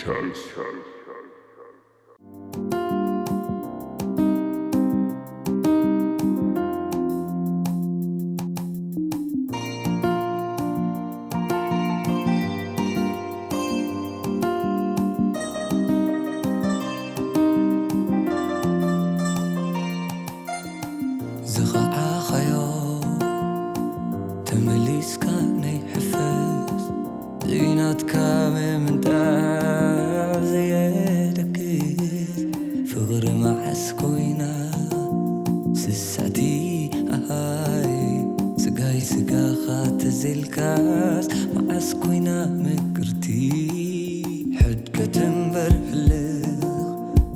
Charles. ዝኸዓኻዮ ተመሊስካ ናይ ሕፈስ ዘይናትካ ምምንጣር ዘየደግስ ፍቕሪ መዓስ ኮይና ስስዕቲ ኣሃይ ስጋይ ስጋኻ ተዘልካስ መዓስ ኮይና ምቅርቲ ሕድገት እምበር ሕልኽ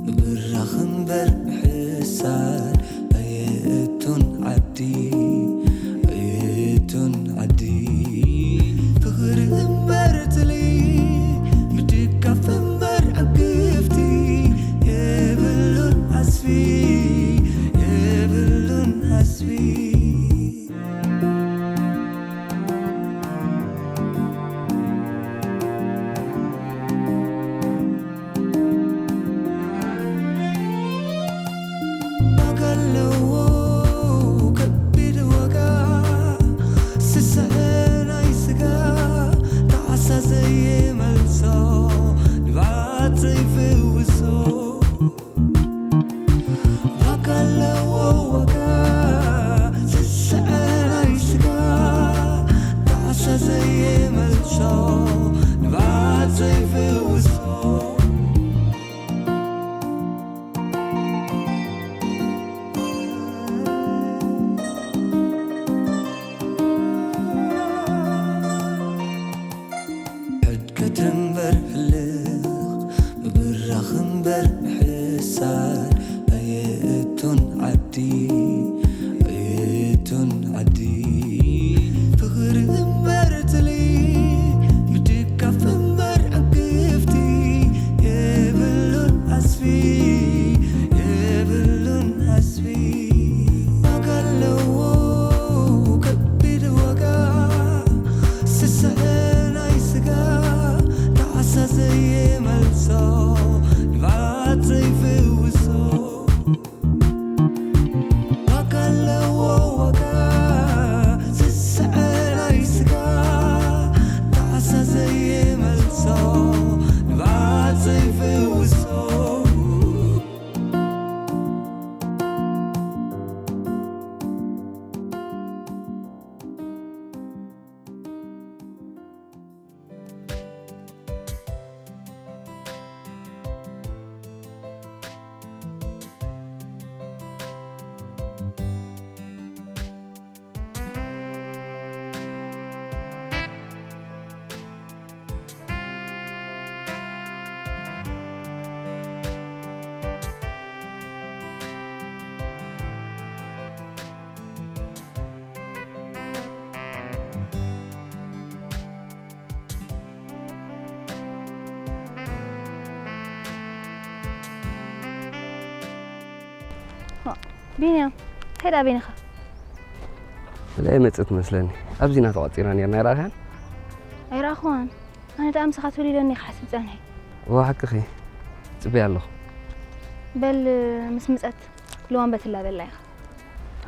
ምብራኽ እምበር ምሕሳር ኣየእቱን ዓዲ ኣየእቱን ዓዲ ፍቕሪ እምበር ትሊ ምድጋፍ እምበር ዕግፍቲ የብሉን ዓስቢ የብሉን ዓስቢ ዋጋ ኣለዎ ከቢድ ዋጋ ስስዐ ናይ ስጋ ጣዕሳ ዘይመልሶ ንብዓት ዘይፍውሶ ዋጋ ኣለዎ ዋጋ ስስዐ ናይ ስጋ ጣዕሳ ዘይመልሶ ንብዓት ዘይፍውሶ ሕድገት እምበር ሕልኽ ምብራኽ እምበር ምሕሳር ኣየእቱን ዓዲ ኣየእቱን ዓዲ ፍቕሪ እምበር ትሊ ምድጋፍ እምበር ዕግፍቲ የብሉን ዓስቢ የብሉን ዓስቢ ዋጋ ኣለዎ ከቢድ ዋጋ ስስዐ ናይ ስጋ ጣዕሳ ዘይመልሶ ንብዓት ዘይፍውሶ ዋጋ ኣለዎ ዋጋ ስስዐ ናይ ስጋ ጣዕሳ ዘይመልሶ ንብዓት ዘይፍውሶ ቢንያም እንታይ ደኣ በይንኻ? ብላይ መፅእ ትመስለኒ። ኣብዚ ኢና ተቋፂርና ነርና ኣይረኣኽያን? ኣይረኣኽዋን። ኣነ ደኣ ምሳኻ ተወሊደኒ ክሓስብ ጸኒሐ። እዋ ሓቅኺ። ፅበያ ኣለኹ። በል ምስ ምጸት ልዋም በትላ በላ ኢኻ።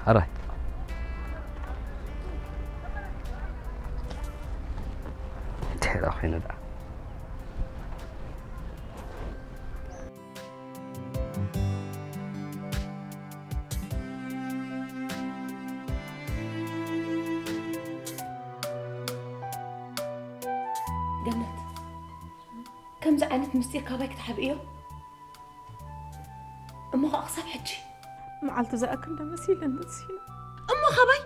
ሓራይ። እንታይ ደኣ ኮይኑ ደኣ? ገነት፣ ከምዚ ዓይነት ምስጢር ካባይ ክትሓብእዮ? እሞ ኸኣ ክሳብ ሕጂ? መዓልቲ ዝኣክል ዶ መሲለን መሲሉ። እሞ ኻባይ?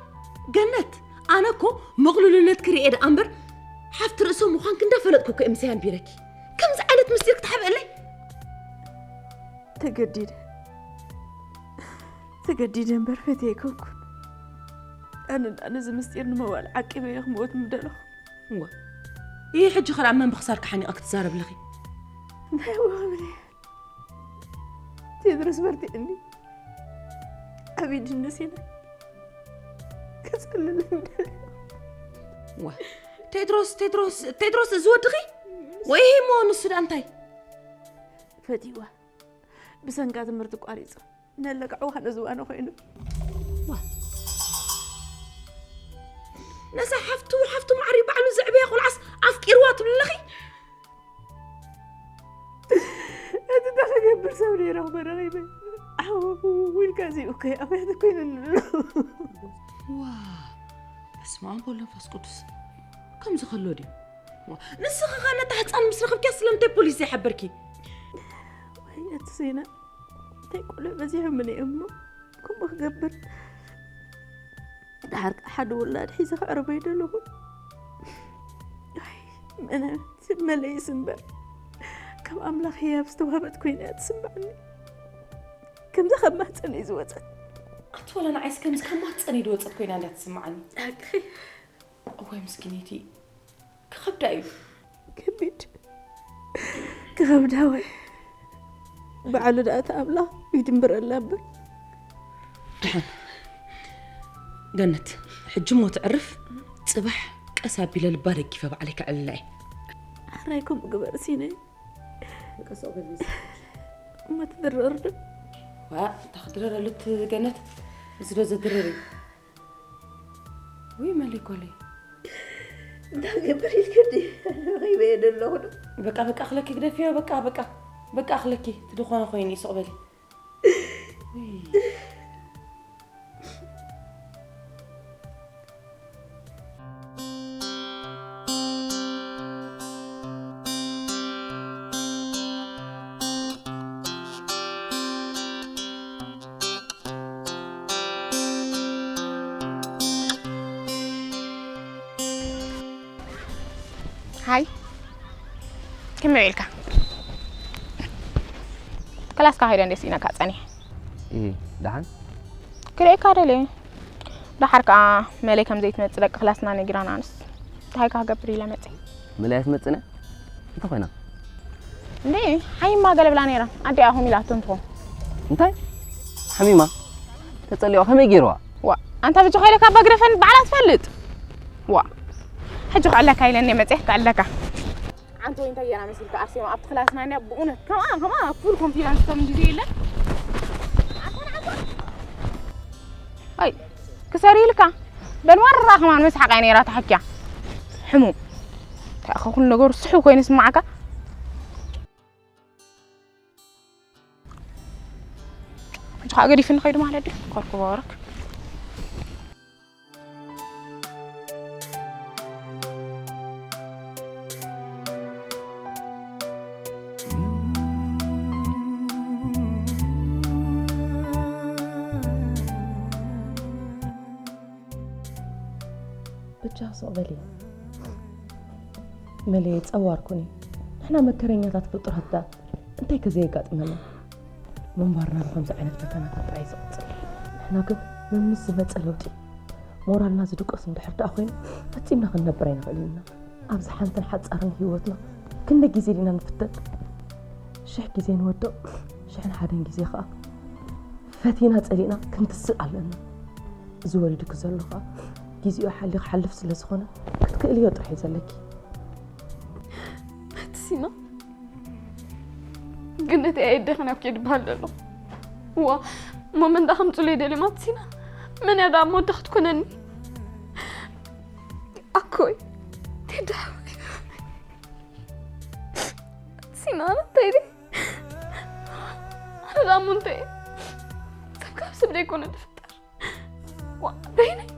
ገነት፣ ኣነ እኮ ምቕሉልነት ክርእየ ደኣ እምበር ሓፍቲ ርእሶም ምዃንኪ እንዳፈለጥኩ እኮ እየ ምሳይ ኣንቢረኪ። ከምዚ ዓይነት ምስጢር ክትሓብእለይ? ተገዲደ ተገዲደ እምበር ፈትየ ኣይኮንኩን። ኣነ ደኣ ነዚ ምስጢር ንመዋል ዓቂበዮ ክመወት ምደለኹ። እወ፣ ይህ ሕጂ ኸኣ መን ብኽሳርኪ ሓኒቐ ክትዛረብ ኣለኺ? እንታይ እወ ክብል እየ? ቴድሮስ በርቲዕኒ ዓብዪ ድነስ ኢና ከጸልለኒ ደልዮ። ዋ፣ ቴድሮስ ቴድሮስ ቴድሮስ እዚ ወድኺ ወይ እሞ ንሱ ደኣ እንታይ? ፈትይዋ። ብሰንካ ትምህርቲ ቋሪጹ። ነለቃዕዋ ነዝዋነ ኮይኑ። ዋ። ነዛ ሓፍቱ፣ ሓፍቱ ማዕሪ ባዕሉ ዘዕበየ ቁልዓስ ኣፍቂርዋ ትብልለኺ? እቲ እንታይ ክገብር ሰብ ነይረ ክበረ ከይበ። ዓው ኢልካ እዚኡ ከይ ኣውያት ኮይኑኒ ኣሎ። ዋ። በስመ ኣብ ወወልድ ወመንፈስ ቅዱስ። ከምዚ ከሎ ድዩ? ዋ፣ ንስኺ ኸ ነታ ህፃን ምስ ረኸብኪያ ስለምንታይ ፖሊስ ዘይሓበርኪ? ወይ እቲ ዜና፣ እንታይ ቆልዑ በዚሖምኒ እዮም እሞ፣ ከምኡ ክገብር። ደሓር ሓደ ውላድ ሒዘ ከዕርቦ ይደለኹ። ኣይ፣ መነ፣ መለይስ እምበር። ካብ ኣምላኽ ህያብ ዝተዋህበት ኮይና እያ ትስምዓኒ። ከምዛ ካብ ማህፀነይ ዝወፀት። ኣቲ ወላ ንዓይስ ከምዚ ካብ ማህፀነይ ዝወፀት ኮይና እንድያ ትስምዓኒ። ሓቂ። እዋይ ምስኪነይቲ፣ ክኸብዳ እዩ። ከቢድ። ክኸብዳ ወይ። ባዕሉ ደኣ እቲ ኣምላኽ ይድምብረላ እምበር። ድሓን። ገነት፣ ሕጂ እሞ ትዕርፍ፣ ጽባሕ ቀስ ኣቢለ ልባ ደጊፈ ባዕለይ ከዕልላ እየ። ሕራይ ከምኡ ግበር ሲነ። ቀስ በል። እሞ ትድረር ዶ? ዋ፣ እንታይ ክድረረሉ እቲ ገነት? እዚ ዶ ዘድርር እዩ? ውይ መለይ ጓለይ። እንታይ ክገብር ኢልክኒ? ረኺበ እየ ዘለኹ ዶ? በቃ፣ በቃ፣ ኣኽለኪ ግደፍዮ፣ በቃ፣ በቃ፣ በቃ፣ ኣኽለኪ፣ እቲ ዝኾነ ኮይኑ እዩ፣ ስቕ በሊ። ውይ። ሃይ፣ ከመይ ውዒልካ? ክላስካ ከይደ እንደ ስኢነካ ጸኒሐ። እህ፣ ደሓን? ክርእየካ ደልየ። ደሓር ከኣ መለይ ከም ዘይትመጽእ ደቂ ክላስና ነጊራና ኣንስ። እንታይ ክገብር ኢለ መጽእ? መለይ ኣይትመጽእን እያ? እንታይ ኮይና? እንዴ፣ ሓሚማ ገለ ብላ ነይራ። ኣዲኣ ኮም ኢላቶ እንትኾን። እንታይ? ሓሚማ? ተጸሊዋ ከመይ ገይርዋ? ዋ፣ ኣንታ ብጆ ከይለ ካባ ግደፈን በዓላ ትፈልጥ። ዋ፣ ሕጂ ክዕለካ ኢለኒ መጽእ ክዕለካ። ዓንተ ወይ እንታይ ጌራ መሲልካ ኣርሴማ ኣብቲ ክላስና እንድያ ብእውነት ከምኣ፣ ከምኣ ፉል ኮንፊደንስ ከም ግዜ የለን። ኣይ፣ ክሰሪ ኢልካ በል ዋራ ከማን መስሓቃይ ነይራ ተሓኪያ። ሕሙም። እንታይ ኢኻ ኩሉ ነገሩ ስሑ ኮይኑ ይስምዓካ? ሕጂ ከዓ ገዲፍኒ ከይዱ ማለት ድዩ? ኮርኩ ባወረክ። ብቻ ስቕ በሊ። መለየ ጸዋር ኩኒ። ንሕና መከረኛታት ፍጡራት ዳ እንታይ ከ ዘየጋጥመና? ምንባርና ብኸምዚ ዓይነት ፈተናታት ጥራይ እዩ ዝቕጽል። ንሕና ግን መምስ ዝመጸ ለውጢ ሞራልና ዝድቀስ እንድሕር ደኣ ኮይኑ ፈጺምና ክንነብር ኣይንኽእልን ኢና። ኣብዚ ሓንትን ሓጻርን ህይወትና ክንደይ ግዜ ዲና ንፍተን? ሽሕ ግዜ ንወድቕ፣ ሽሕን ሓደን ግዜ ኸኣ ፈቲና ጸሊእና ክንትስእ ኣለና። እዚ ወሪዱኪ ዘሎ ኸኣ ግዜኡ ሓልዩ ክሓልፍ ስለ ዝኾነ ክትክእልዮ ጥራሕ እዩ ዘለኪ። ማትሲና፣ ግን ነቲ ኣየደኽን ኣብ ከይድ በሃል ዘሎ። ዋ፣ እሞ መን ደኣ ከምጽሎ ይደልዩ ማትሲና? መን እያ ደኣ እሞ ወዳ ክትኮነኒ? ኣኮይ፣ ቴዳ ሓወይ። ማትሲና፣ ኣነ እንታይ ኢለ? ኣነ ደኣ እሞ እንታይ እየ? ሰብ ካብ ሰብ ደይኮነ ዝፍጠር። ዋ፣ በይነይ።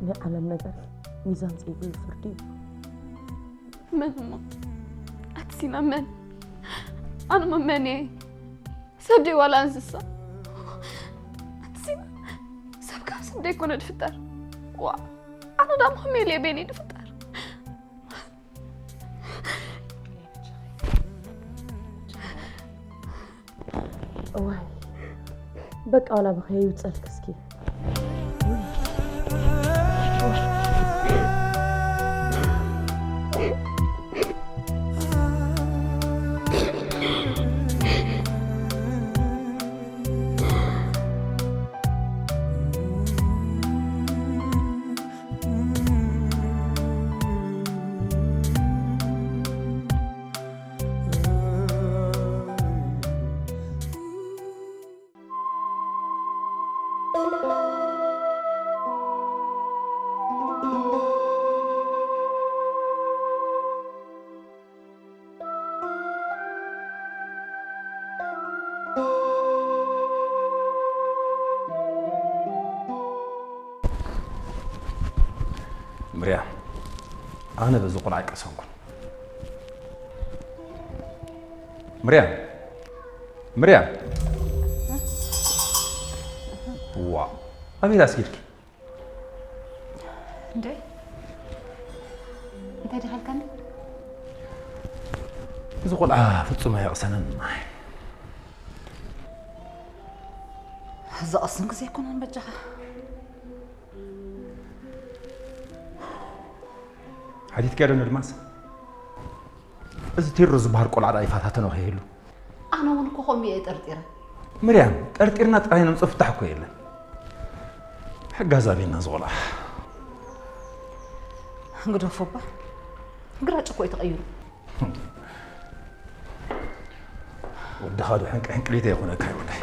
ናይ ዓለም ነገር ሚዛን ዘይብሉ ፍርዲ እዩ። መን እሞ? ኣቲ ሲና መን? ኣነ እሞ መን እየ? ሰብ ድየ ዋላ እንስሳ? ኣቲ ሲና ሰብ ካብ ሰብ ደይኮነ ዝፍጠር። ዋ፣ ኣነ ደኣ እሞ ከመይ ኢለ እየ በይነይ ዝፍጠር? እዋይ፣ በቃ ዋላ ብኸይ ይውጸልክ እስኪ። ምርያም፣ ኣነ በዚ ቆልዓ ኣይቀሰንኩን። ምርያም፣ ምርያም። ዋ፣ ኣበይ ኣስጊድኪ? እንዴ እንታይ ደኸልካኒ? እዚ ቆልዓ ፍጹም ኣየቕሰነን። ዘቐስን ግዜ ኣይኮነን በጃኻ። ሓቲትካዮ ዶ ነድማስ? እዚ ቴድሮስ ዝበሃል ቆልዓ ደኣ ይፈታተኖ ከይህሉ። ኣነ እውን እኮ ከምኡ እየ ጠርጢረ። ምርያም፣ ጠርጢርና ጥራይ ነምጽኦ ፍታሕ እኮ የለን። ሕጋዝ ኣበየና እዚ ቆልዓ። ግደፎ እባ። ግራጭ እኮ እዩ ተቐይሩ። ወድኻ ዶ ሕንቂ ሕንቅሊተ ይኾነካ ይወዳይ።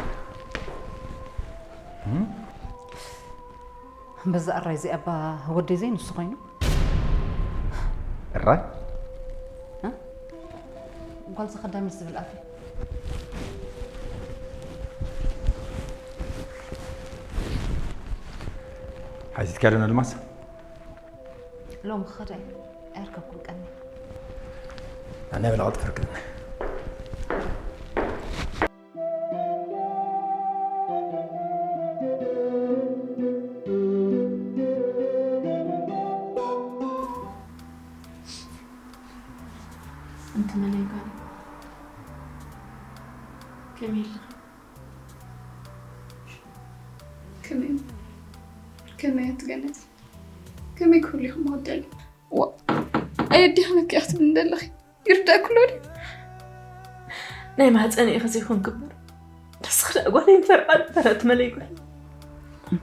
በዛ ኣራይ እዚኣ እባ ወደይ ዘይንሱ ኮይኑ። እራይ? እ? ጓል ዝኸዳሚት ዝብል ኣፌ። ሓቲትካዮ ዶ ነድማስ? ሎሚ ክኸዳ እየ። ኣየርከብኩን ቀኒ። ኣነ በላ ቀልጥፍ ርክብና። ኣንቲ መለይ ጓል፣ ከመይ ኣለኺ? ከመይ፣ ከመይ ኣንቲ ገነት? ከመይ ክህሉ ኢኹም ኣወዳሊ? ዋ፣ ኣየዲኽን እኮ ኢኺ ትብልኒ ዘለኺ። ይርዳእኩ ኣሎ ድዩ? ናይ ማህፀን ኢኺ ዘይኮንኪ እምበር፣ ንስኺ ደኣ ጓለይ ምተርዓ ነበረ፣ ኣንቲ መለይ ጓል።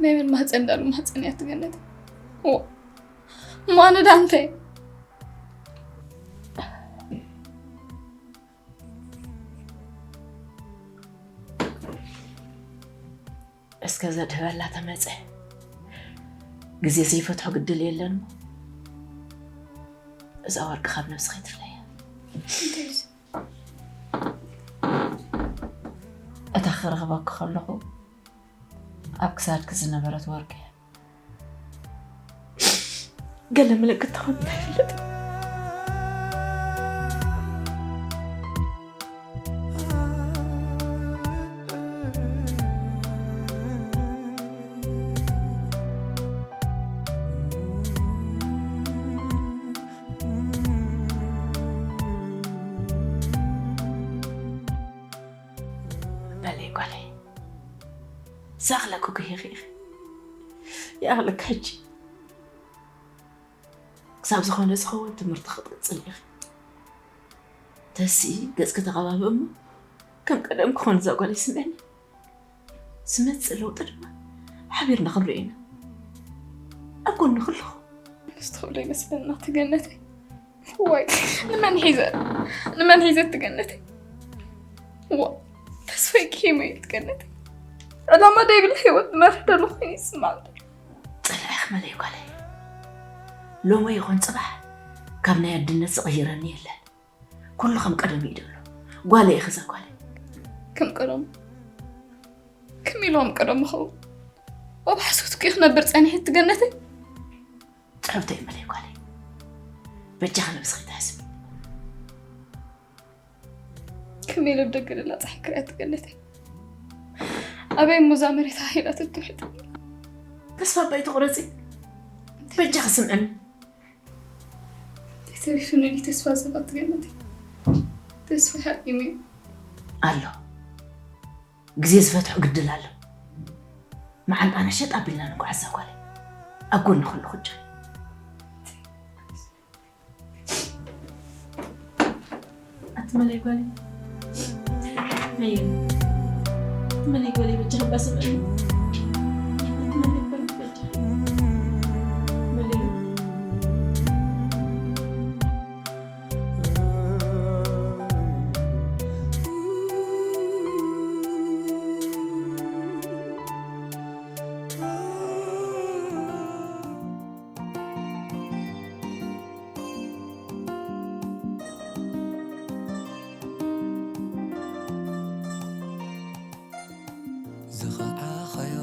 ናይ መን ማህፀን እንዳሉ ማህፀን እያ ኣንቲ ገነት? ዋ፣ እሞ ኣነ ደኣ እንታይ? እስከ ዘድህበላ ተመጸ። ግዜ ዘይፈትሖ ግድል የለን እሞ እዛ ወርቂ ካብ ነብስኺ ትፍለያ። እታ ክረኽበኪ ከለኹ ኣብ ክሳድኪ ዝነበረት ወርቂ እያ። ገለ ምልክት ተኾይኑ ኣይፍለጥን። በለይ ጓለይ፣ ዝኣኽለኪ ጉሂኺ ኢኺ። ይኣኽለኪ ሕጂ። ክሳብ ዝኾነ ዝኸውን ትምህርቲ ክትቅጽል ኢኺ። ተስኢ ገጽኪ ተቐባብእ እሞ ከም ቀደም ክኾን እዛ ጓል ይስምዐኒ። ዝመጽእ ለውጢ ድማ ሓቢርና ክንሪኦ ኢና። ኣብ ጎንኺ ኣለኹ። ንስ ትኽእሎ ይመስለና ተገነተይ። ዋይ ንመን ሒዘ ንመን ሒዘ ትገነተይ። ዋ ተስፋይ ክሂመ እዩ ትገነተይ። ዕላማ ደይብል ህይወት መርሕ ደሎ ኮይኑ ይስማዕ። ጽንዕኽ መለይ ጓለይ። ሎሚ ይኹን ጽባሕ ካብ ናይ ኣድነት ዝቕይረኒ የለን። ኩሉ ከም ቀደም እዩ ደሎ። ጓለይ ኢኺ እዛ ጓለይ። ከም ቀደም ከም ኢሉ ከም ቀደም ኸውን። ኣብ ሓሶት እኮ ክነብር ጸኒሐ ትገነተይ። ጽሕፍተይ መለይ ጓለይ። በጃኺ ነብስኺ ትሕስቢ። ከመይ ኢለ ብደገ ደላ ጸሓይ ክሪኣ ትገነተይ። ኣበይ እሞ እዛ መሬት ሃይላት እትውሕጥ። ተስፋ እባ ኣይትቑረጺ። በጃኺ ስምዕኒ። ተሪፉ ንዲ ተስፋ ዘባት ትገነተይ። ተስፋ ሓቂም እዩ። ኣሎ። ግዜ ዝፈትሖ ግድል ኣሎ። መዓንጣና ሸጥ ኣቢልና ንጓዓዝ እዛ ጓለይ። ኣብ ጎንኺ ኣለኹ እጆይ። ኣቲ መለይ ጓለይ። መየ። ኣቲ መለይ ጓለይ በጃ እባ ስምዕኒ። ኣቲ መለይ ጓለይ በጃ። መለይ። ዝኸዓኻዮ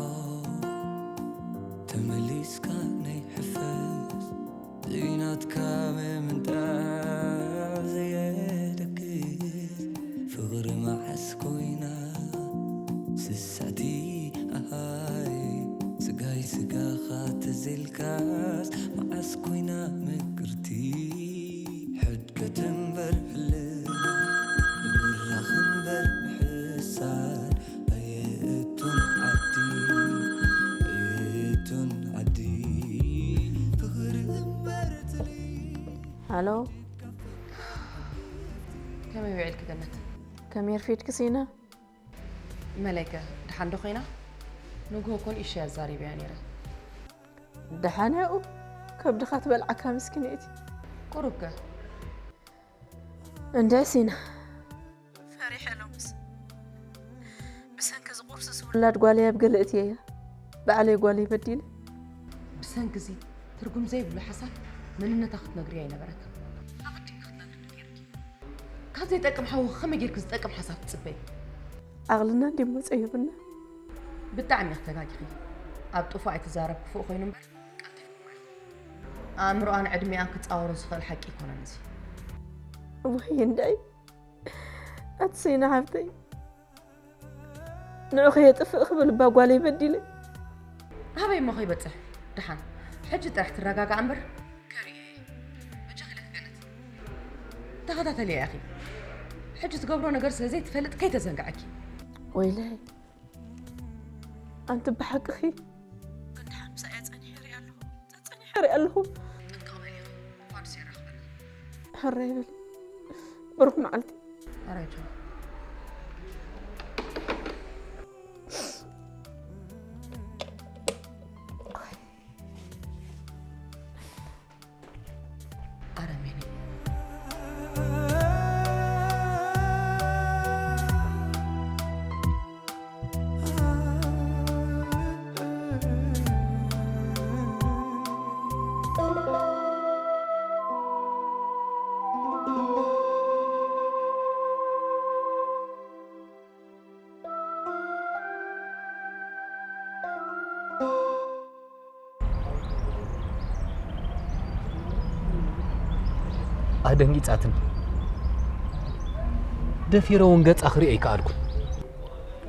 ኣሎ። ከመይ ውዒልኪ ገነት? ከመይ ኣርፊድኪ ሲና? መለይከ ደሓን ዶ ኮይና? ንግሆ ኮን ኢሻ ኣዛሪበያ ነይረ። ደሓን ያኡ ከብድኻ ትበልዓካ ምስኪነይቲ። ቁሩብከ? እንድዒ ሲና ፈሪሐ ሎምስ ብሰንኪ እዚ ቁርሲ ዝውላድ ጓለይ ኣብ ገለ እትየያ ባዕለይ ጓለይ በዲለ። ብሰንኪ እዚ ትርጉም ዘይብሉ ሓሳብ መንነታ ክትነግርያ ኣይነበረካ። ኣቐዲምኪ ክትነግርኒ ነይርኪ። ካብ ዘይጠቅም ሓው ከመይ ጌርኪ ዝጠቅም ሓሳብ ትጽበይ? ዓቕልና እንዲሞ ጸዩፍና። ብጣዕሚ ኢኺ ተጋጊኺ። ኣብ ጥፉእ ኣይትዛረብ ክፉእ ኮይኑ እምበር ቀልጢፉ እኮ እዩ። ኣእምሮኣን ዕድሜኣን ክጻወሮ ዝኽእል ሓቂ ኣይኮነን እዚ። ወይ እንድዒ ኣቲ ሲና ሓብተይ ንዑ ከየጥፍእ ክብል እባ ጓለይ በዲለ። ኣበይ እሞ ከይበጽሕ? ደሓን ሕጂ ጥራሕ ትረጋጋእ እምበር ከርእየ እየ። በጃኺ ለትገነት ተኸታተልያ ኢኺ። ሕጂ ትገብሮ ነገር ስለ ዘይትፈልጥ ከይተዘንግዐኪ። ወይለይ ኣንቲ ብሓቅኺ ክንዲ ሓምሳ እያ ጸኒሐ ሪኣ ኣለኹ። ጸኒሐ ሪኣ ኣለኹ። ጥንቅቕ በሊ ኢኺ ፋዱስ የራኽበና። ሕራይ በሊ ብሩኽ መዓልቲ። ኣራይቶ ኣረሜኔ። ኣደንጊጻትኒ። ደፊረ እውን ገጻ ክርኢ ኣይከኣልኩን።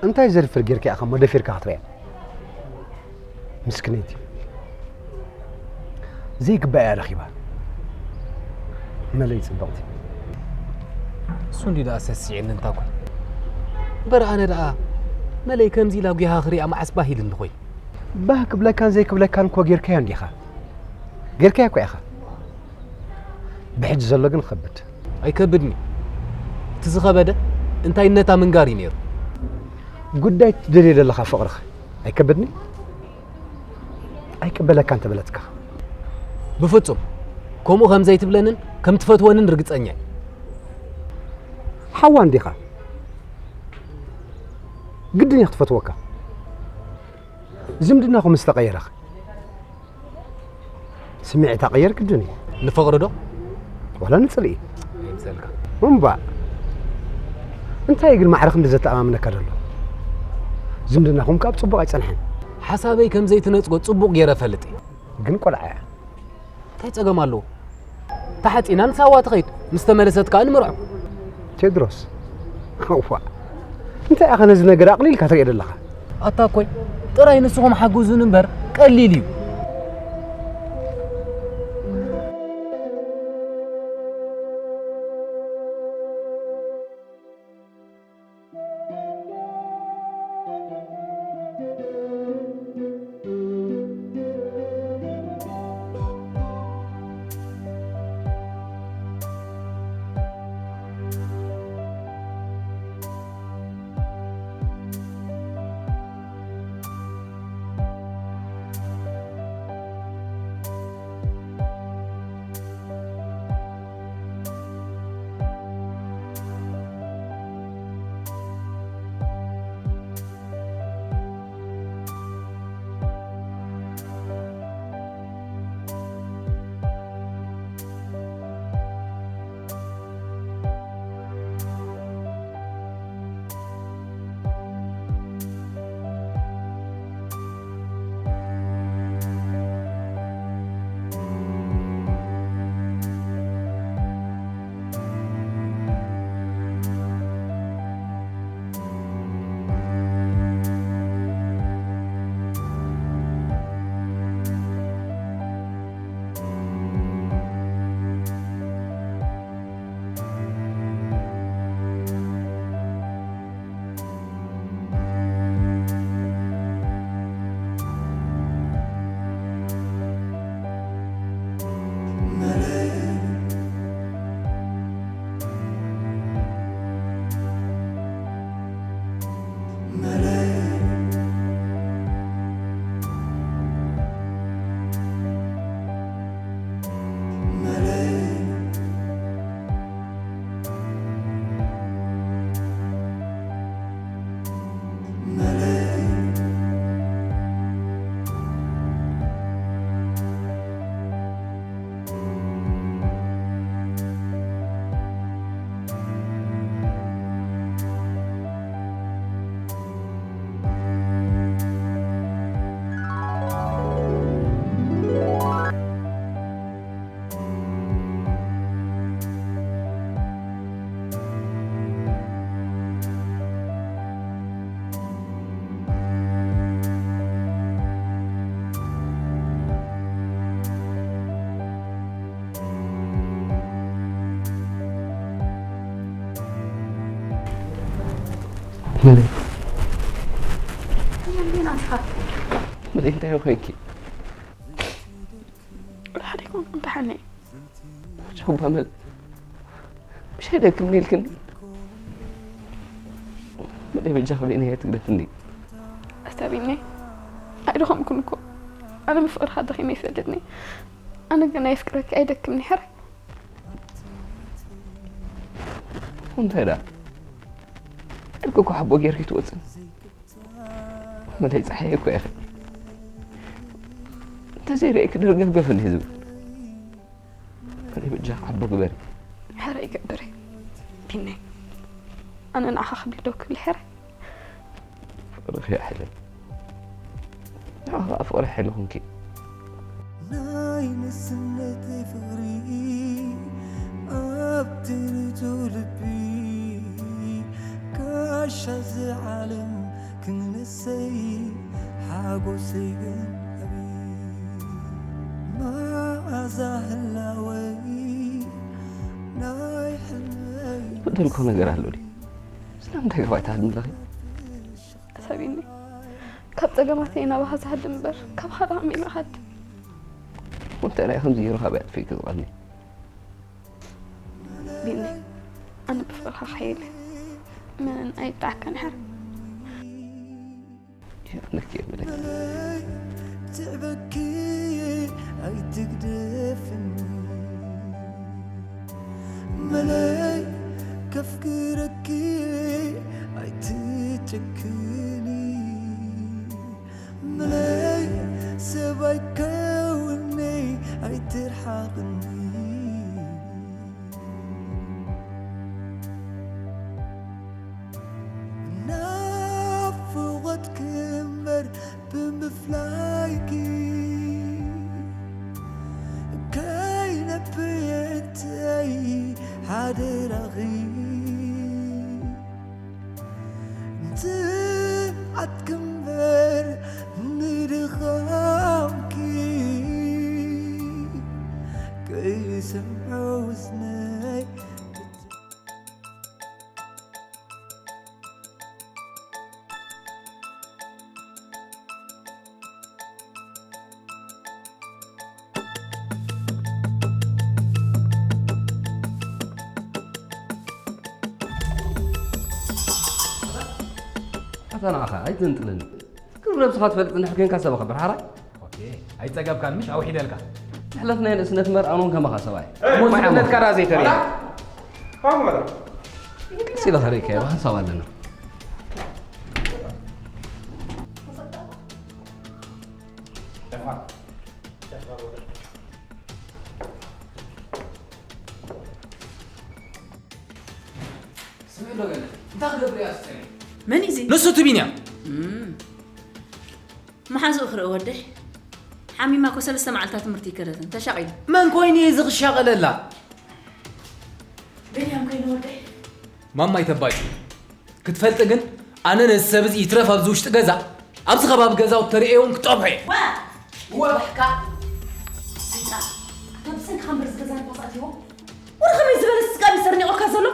እንታይ ዘድፍር ጌርካ ኢኻ እሞ ደፊርካ ክትሪኣ? ምስክነይቲ ዘይግባእ እያ ረኺባ። መለይ ጽብቕቲ። እሱ እንዲ ደኣ ሰሲዕኒ እንታኮ። እምበር ኣነ ደኣ መለይ ከምዚ ኢላ ጒሃ ክሪኣ መዓስ ባህ ኢልኒ ኾይ። ባህ ክብለካን ዘይክብለካን እኮ ጌርካዮ እንዲኻ። ጌርካዮ እኮ ኢኻ። ብሕጂ ዘሎ ግን ከብድ። ኣይከብድኒ። እቲ ዝኸበደ እንታይነታ ምንጋር እዩ ነይሩ። ጉዳይ ትደልዮ ዘለኻ ፍቕርኸ ኣይከብድኒ? ኣይቅበለካ እንተበለትካ? ብፍጹም ከምኡ ከም ዘይትብለንን ከም ትፈትወንን ርግጸኛ እየ። ሓዋ እንዲኻ። ግድን እየ ክትፈትወካ። ዝምድናኹም ምስ ተቐየረኸ? ስምዒታ ቀየር ግድን እዩ። ንፍቕሪ ዶ? ዋላ ንጽልኢ? ይምሰልካ። እምባእ። እንታይ ግን ማዕረ ክንዲ ዘተኣማምነካ ዘሎ? ዝምድናኹም ካብ ጽቡቕ ኣይጸንሐን። ሓሳበይ ከም ዘይትነጽጎ ጽቡቕ ገይረ እፈልጥ እየ። ግን ቆልዓ እያ። እንታይ ጸገም ኣለዎ? ተሓጺና ንሳዋ ትኸይድ፣ ምስ ተመለሰት ከኣ ንምርዖ። ቴድሮስ፣ እዋ፣ እንታይ ኢኻ ነዚ ነገር ኣቕሊልካ ትሪኦ ዘለኻ? ኣታ እኮይ ጥራይ ንስኹም ሓግዙን እምበር ቀሊል እዩ። መለይ። መለይ እንታይ ኮይንኪ? ሓደ ይኮንኩ እንተሓኒ። ሸባ መል ምሽ ኣይደክምኒ ኢልክኒ? መለይ በጃ ክብለኒ እየ ትግደፍኒ። ኣስታቢኒ ኣይደኸምኩን እኮ። ኣነ ብፍቕርኻ ደኺመ ይፈልጥኒ። ኣነ ግን ኣየፍቅረኪ ኣይደክምኒ ሕራይ። እንታይ ደኣ? ደቂ እኮ ሓቦ ጌርኪ ትወፅን። መለይ ፀሓይ እኮ ኢኺ። እንተዘይርእየኪ ደርገፍገፍን እዩ ዝብል። መለይ በጃ ሓቦ ግበሪ። ሕራይ ይገብር። ቢኒ ኣነ ንዓኻ ክብሊ ደው ክብል ሕራይ። ፍቕርኺ ይሕለ። ንዓኻ ፍቕሪ ሓይሊ ኹንኪ። ናይ ንስነተይ ፍቕሪ ኣብ ትርቱ ልቢ ጋሻ እዚ ዓለም ክንሰይ ሓጎሰይ ግን ኣቢ መዓዛ ህላወይ ናይ ሕልመይ በደልኩ ነገር ኣሎ ድዩ? ስለምንታይ ገባይ ትሃድም ኣለኺ? ሰቢኒ ካብ ጸገማተይ ናባኻ ዝሃድም እምበር ካባኻ ደኣ ከመይ ኢለ ክሃድም? ወንተ ናይ ከምዚ ገይሩ ካበይ ኣጥፊእኪ ዝቐኒ? ቢኒ ኣነ ብፍቕርኻ ክሓይል እየ። መን ኣይጣዓካን ሕር። የብለኪ የብለኪ። ትዕበኪ ኣይትግደፍኒ መለይ ከፍቅረኪ ኣይትጨክኒ መለይ ሰብ ኣይከውኒ ኣይትርሓቕኒ ናፍቖትኪ እምበር ብምፍላይኪ ከይነብየተይ ሓደራኺ ንትብዓትኪ እምበር ንድኻምኪ ከይሰምዖ እዝነይ ኣታ ንዓኻ ኣይትንጥለኒ። ክብሪ ነብስኻ ትፈልጥ እንድሕር ኮይንካ ሰብ ኣኽብር ሓራይ። ኦኬ፣ ኣይጸገብካን ምሽ ኣውሒደልካ። ዝሕለፍ ናይ ንእስነት እምበር ኣነ እውን ከማኻ ሰብኣይ። እሞ ማይ ንእስነትካ ዓሞ። ደኣ ዘይተርእየ። ቀስ ኢለ ኸርእየካ እየ፣ ብሓንሳብ ኣለና። ስምዒት ዶ ገለ? እንታይ ክገብር እያ ዝጸንሐ? መን እዩ እዚ? ንሱ እቲ ቢንያም። እም። መሓዝኡ ክርኢ ወደይ። ሓሚማ እኮ ሰለስተ መዓልታት ትምህርቲ ይከደትን። ተሻቒሉ። መን ኮይኑ እዩ እዚ ክሻቐለላ? ቢንያም ኮይኑ ወደይ። ማማ ይተባጭ። ክትፈልጢ ግን ኣነ ነዚ ሰብ እዚ ይትረፍ ኣብዚ ውሽጢ ገዛ፣ ኣብዚ ከባቢ ገዛውቲ ተርእየውን ክጠብሖ እየ። ዋ! ዋ! ባሕካ! ሰይጣን! ካብ ብሰንክኻ እምበር እዚ ገዛ ንፋስ ኣትይዎ። ወረ ከመይ ዝበለ ስቃ እዩ ሰርኒቑካ ዘሎ?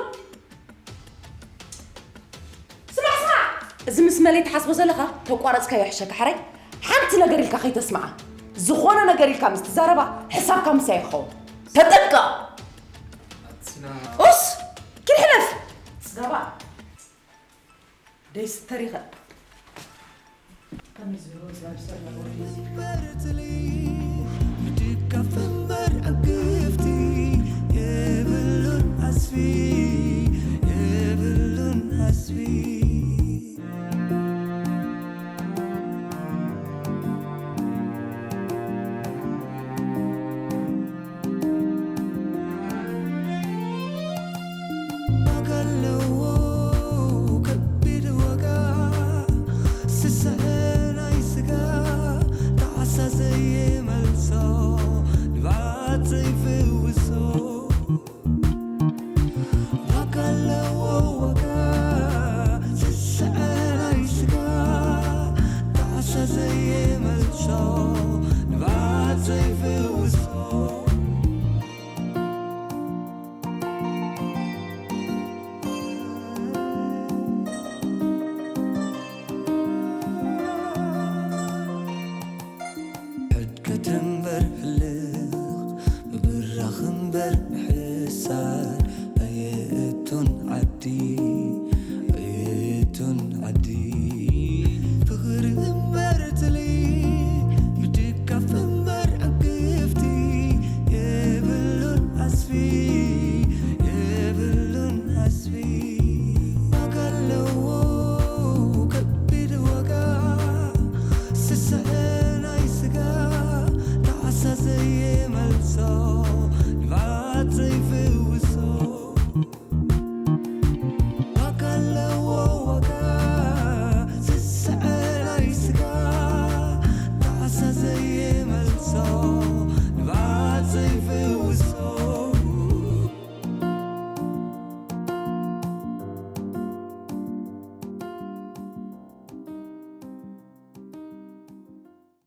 ስማዕ፣ ስማዕ! እዚ ምስ መለይ ትሓስቦ ዘለኻ ተቋረጽካዮ ይሕሸካ። ሓራይ ሓንቲ ነገር ኢልካ ከይተስምዓ። ዝኾነ ነገር ኢልካ ምስ ትዛረባ ሕሳብካ ምሳይ ክኸውን። ተጠንቀቕ! ኡስ! ኪድ ሕለፍ! ጽጋባ! ደይስተር ይኸ ከመይ ዝበለ ወዲ ሰብ ኣለዎ?